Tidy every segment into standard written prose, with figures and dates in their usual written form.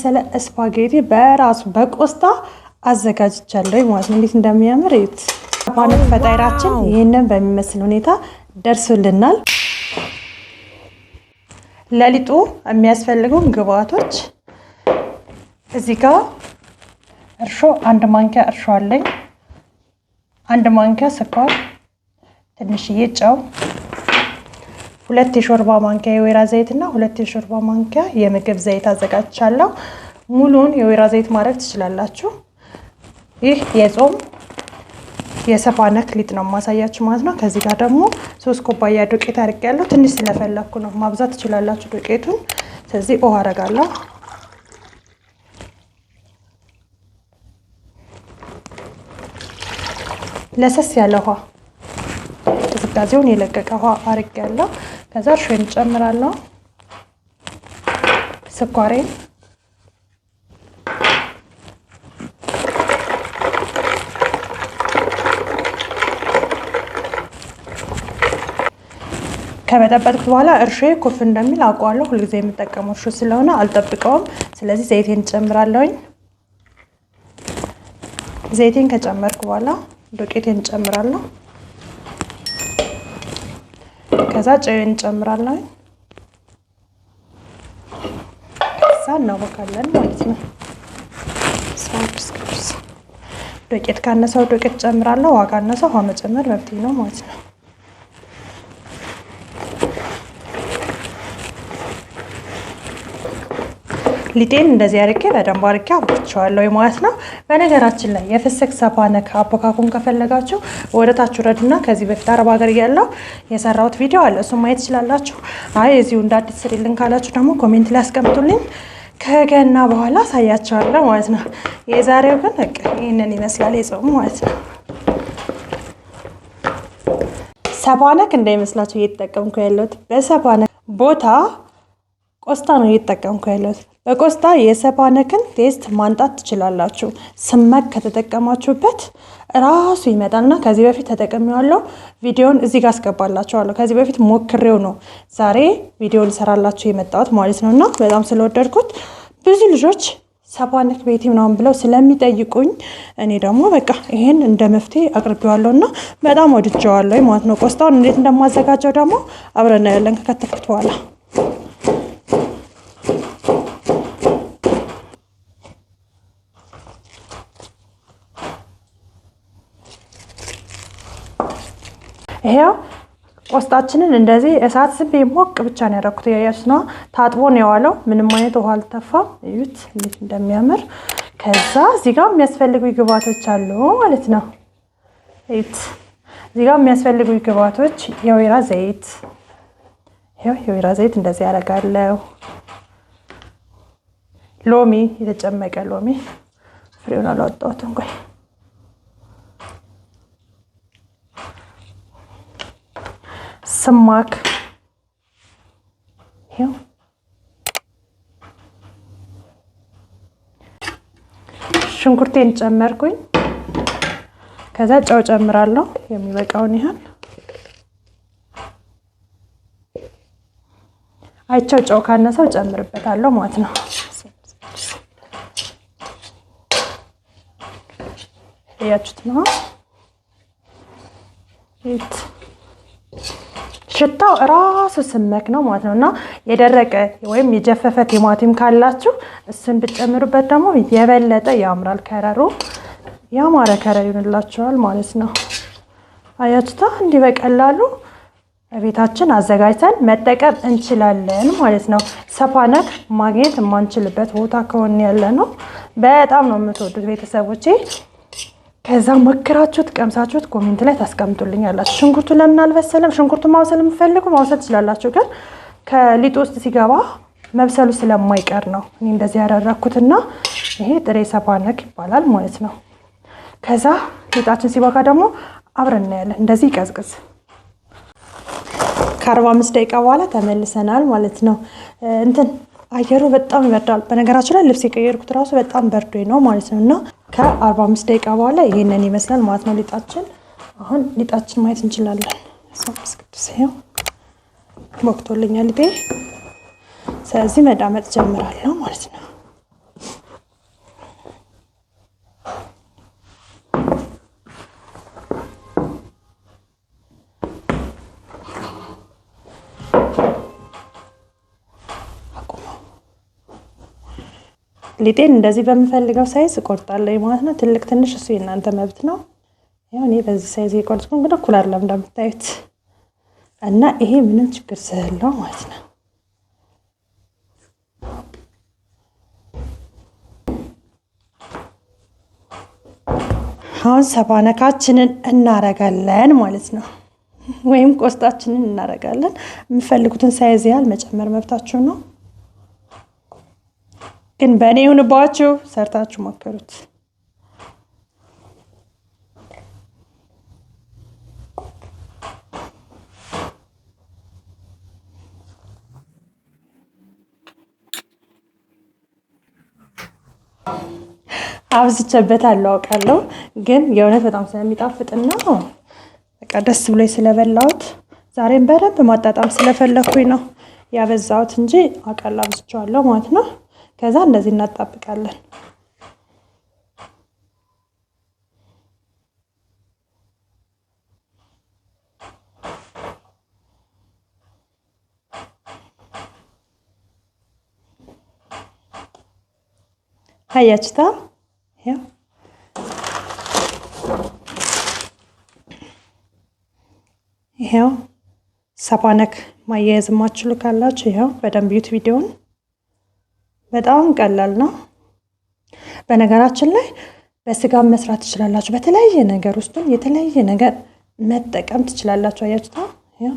የመሰለ ስፓጌቲ በራሱ በቆስጣ አዘጋጅቻለሁ ማለት ነው። እንዴት እንደሚያምር እዩት። ሰፓነክ ፈጣይራችን ይህንን በሚመስል ሁኔታ ደርሶልናል። ለሊጡ የሚያስፈልጉን ግብአቶች እዚህ ጋር እርሾ አንድ ማንኪያ እርሾ አለኝ፣ አንድ ማንኪያ ስኳር፣ ትንሽዬ ጨው፣ 2 የሾርባ ማንኪያ የወይራ ዘይት እና 2 የሾርባ ማንኪያ የምግብ ዘይት አዘጋጅቻለሁ። ሙሉን የወይራ ዘይት ማድረግ ትችላላችሁ። ይህ የጾም የሰፓነክ ሊጥ ነው ማሳያችሁ ማለት ነው። ከዚህ ጋር ደግሞ 3 ኩባያ ዱቄት አድርጌያለሁ። ትንሽ ስለፈለኩ ነው፣ ማብዛት ትችላላችሁ ዱቄቱን። ስለዚህ ውሃ አደርጋለሁ። ለሰስ ያለ ውሃ፣ ቅዝቃዜውን የለቀቀ ውሃ አድርጌያለሁ። ከዛ እርሾን እጨምራለሁ፣ ስኳሬን ከበጠበጥኩት በኋላ እርሾዬ ኩፍ እንደሚል አውቀዋለሁ። ሁልጊዜ የምጠቀመው እርሾ ስለሆነ አልጠብቀውም። ስለዚህ ዘይቴን እጨምራለሁኝ። ዘይቴን ከጨመርኩ በኋላ ዱቄቴን እጨምራለሁ። ከዛ ጨውን እጨምራለሁኝ። ከዛ እናቦካለን ማለት ነው። ዱቄት ካነሰው ዱቄት እጨምራለሁ። ውሃ ካነሰው ውሃ መጨመር መብቴ ነው ማለት ነው። ሊጤን እንደዚህ አድርጌ በደንብ አድርጌ አቦክቸዋለሁ ማለት ነው። በነገራችን ላይ የፍስክ ሰፓነክ አቦካኩን ከፈለጋችሁ ወደታችሁ ረዱና ከዚህ በፊት አረብ ሀገር እያለሁ የሰራሁት ቪዲዮ አለ፣ እሱን ማየት ትችላላችሁ። አይ እዚሁ እንደ አዲስ ስሪልን ካላችሁ ደግሞ comment ላይ አስቀምጡልኝ። ከገና በኋላ አሳያችኋለሁ ማለት ነው። የዛሬው ግን በቃ ይህንን ይመስላል የጾሙ ማለት ነው። ሰፓነክ እንዳይመስላችሁ እየተጠቀምኩ ያለሁት በሰፓነክ ቦታ ቆስጣ ነው እየተጠቀምኩ ያለሁት። በቆስጣ የሰፓነክን taste ማምጣት ትችላላችሁ። ስመክ ከተጠቀማችሁበት ራሱ ይመጣልና ከዚህ በፊት ተጠቅሜዋለሁ። ቪዲዮን እዚህ ጋር አስገባላችኋለሁ። ከዚህ በፊት ሞክሬው ነው ዛሬ ቪዲዮ ልሰራላችሁ የመጣሁት ማለት ነው። እና በጣም ስለወደድኩት ብዙ ልጆች ሰፓነክ ቤቲ ምናምን ብለው ስለሚጠይቁኝ እኔ ደግሞ በቃ ይሄን እንደ መፍትሄ አቅርቤዋለሁ እና በጣም ወድጀዋለሁ ማለት ነው። ቆስጣውን እንዴት እንደማዘጋጀው ደግሞ አብረን እናያለን ከከተፍኩት በኋላ። ይሄው ቆስጣችንን እንደዚህ እሳት ስቤ ሞቅ ብቻ ነው ያደረኩት። ያያችሁት ነው፣ ታጥቦ ነው የዋለው። ምንም አይነት ውሃ አልተፋም። እዩት እንዴት እንደሚያምር። ከዛ እዚህ ጋር የሚያስፈልጉ ግብአቶች አሉ ማለት ነው። እዩት፣ እዚህ ጋር የሚያስፈልጉ ግብአቶች የወይራ ዘይት፣ ይሄው የወይራ ዘይት እንደዚህ ያደርጋለሁ። ሎሚ፣ የተጨመቀ ሎሚ፣ ፍሬውን አላወጣሁትም። ቆይ ስማክ፣ ይሄው ሽንኩርቴን ጨመርኩኝ። ከዛ ጨው ጨምራለሁ የሚበቃውን ያህል። አይቸው ጨው ካነሰው ጨምርበታለሁ ማለት ነው። እያችሁት ነው። ሽታው እራሱ ስመክ ነው ማለት ነው። እና የደረቀ ወይም የጀፈፈ ቲማቲም ካላችሁ እሱን ብትጨምሩበት ደግሞ የበለጠ ያምራል። ከረሩ ያማረ ከረር ይሆንላችኋል ማለት ነው። አያችሁታ እንዲህ በቀላሉ ቤታችን አዘጋጅተን መጠቀም እንችላለን ማለት ነው። ሰፓነክ ማግኘት የማንችልበት ቦታ ከሆነ ያለ ነው። በጣም ነው የምትወዱት ቤተሰቦቼ። ከዛ ሞክራችሁት ቀምሳችሁት comment ላይ ታስቀምጡልኛላችሁ። ሽንኩርቱ ለምን አልበሰለም? ሽንኩርቱ ማብሰል የምፈልጉ ማብሰል ትችላላችሁ፣ ግን ከሊጡ ውስጥ ሲገባ መብሰሉ ስለማይቀር ነው እኔ እንደዚህ ያደረኩትና ይሄ ጥሬ ሰፓነክ ይባላል ማለት ነው። ከዛ ሊጣችን ሲቦካ ደግሞ አብረን እናያለን። እንደዚህ ይቀዝቅዝ። ከ45 ደቂቃ በኋላ ተመልሰናል ማለት ነው። እንትን አየሩ በጣም ይበርዳል። በነገራችን ላይ ልብስ የቀየርኩት ራሱ በጣም በርዶኝ ነው ማለት ነው። እና ከ45 ደቂቃ በኋላ ይሄንን ይመስላል ማለት ነው ሊጣችን። አሁን ሊጣችን ማየት እንችላለን። ቅዱስ ይኸው ቦክቶልኛል ሊጤ። ስለዚህ መዳመጥ ጀምራለሁ ማለት ነው። ሊጤን እንደዚህ በምፈልገው size እቆርጣለሁ ማለት ነው። ትልቅ ትንሽ እሱ የእናንተ መብት ነው። ያው እኔ በዚህ size እየቆረጥኩ እንግዲህ እኩል አይደለም እንደምታዩት እና ይሄ ምንም ችግር ስለሌለው ማለት ነው። አሁን ሰባነካችንን እናረጋለን ማለት ነው፣ ወይም ቆስጣችንን እናረጋለን። የምፈልጉትን size ያህል መጨመር መብታችሁ ነው፣ ግን በእኔ ይሁንባችሁ ሰርታችሁ ሞክሩት። አብዝቼበታለሁ አውቃለሁ፣ ግን የእውነት በጣም ስለሚጣፍጥና በቃ ደስ ብሎኝ ስለበላሁት ዛሬም በደንብ ማጣጣም ስለፈለኩኝ ነው ያበዛሁት እንጂ አውቃለሁ አብዝቼዋለሁ ማለት ነው። ከዛ እንደዚህ እናጣብቃለን። አያችሁታ? ይሄው ሰባነክ ማያያዝ የማትችሉ ካላችሁ ይኸው በደንብ ዩት ቪዲዮውን በጣም ቀላል ነው። በነገራችን ላይ በስጋ መስራት ትችላላችሁ። በተለያየ ነገር ውስጡን የተለያየ ነገር መጠቀም ትችላላችሁ። አያችሁታ? ይኸው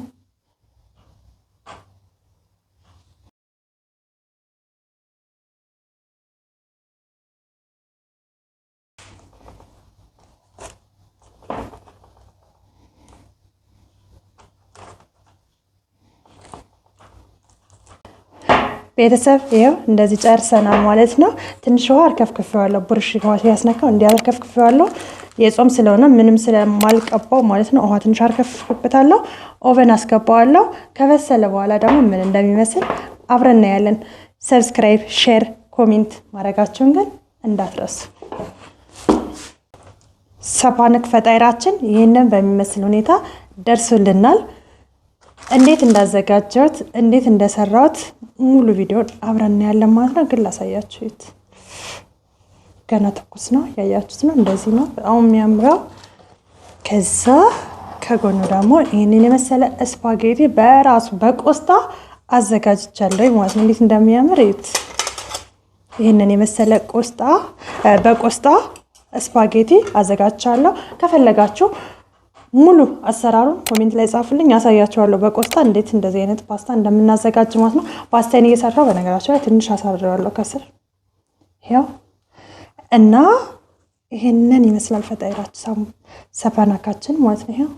ቤተሰብ ይኸው እንደዚህ ጨርሰናል ማለት ነው። ትንሽ ውሃ አርከፍክፌዋለሁ። ቡርሽ ውሃ ሲያስነካው እንዲህ አርከፍክፌዋለሁ። የጾም ስለሆነ ምንም ስለማልቀባው ማለት ነው። ውሃ ትንሽ አርከፍክፌበታለሁ። oven አስገባዋለሁ። ከበሰለ በኋላ ደግሞ ምን እንደሚመስል አብረን እናያለን። subscribe፣ share፣ comment ማድረጋችሁን ግን እንዳትረሱ። ሰባነክ ፈጣይራችን ይህንን በሚመስል ሁኔታ ደርሶልናል። እንዴት እንዳዘጋጀሁት እንዴት እንደሰራሁት ሙሉ ቪዲዮ አብረን እናያለን ማለት ነው። ግን ላሳያችሁት ገና ትኩስ ነው፣ ያያችሁት ነው። እንደዚህ ነው በጣም የሚያምረው። ከዛ ከጎኑ ደግሞ ይህንን የመሰለ ስፓጌቲ በራሱ በቆስጣ አዘጋጅቻለሁ ማለት ነው። እንዴት እንደሚያምር እዩት። ይህንን የመሰለ ቆስጣ በቆስጣ ስፓጌቲ አዘጋጅቻለሁ። ከፈለጋችሁ ሙሉ አሰራሩን comment ላይ ጻፉልኝ፣ አሳያችኋለሁ። በቆስጣ እንዴት እንደዚህ አይነት ፓስታ እንደምናዘጋጅ ማለት ነው። ፓስታን እየሰራሁ በነገራችሁ ላይ ትንሽ አሳርሬዋለሁ ከስር ያው እና ይሄንን ይመስላል ፈጣይራችን ሰባናካችን ማለት ነው። ይሄው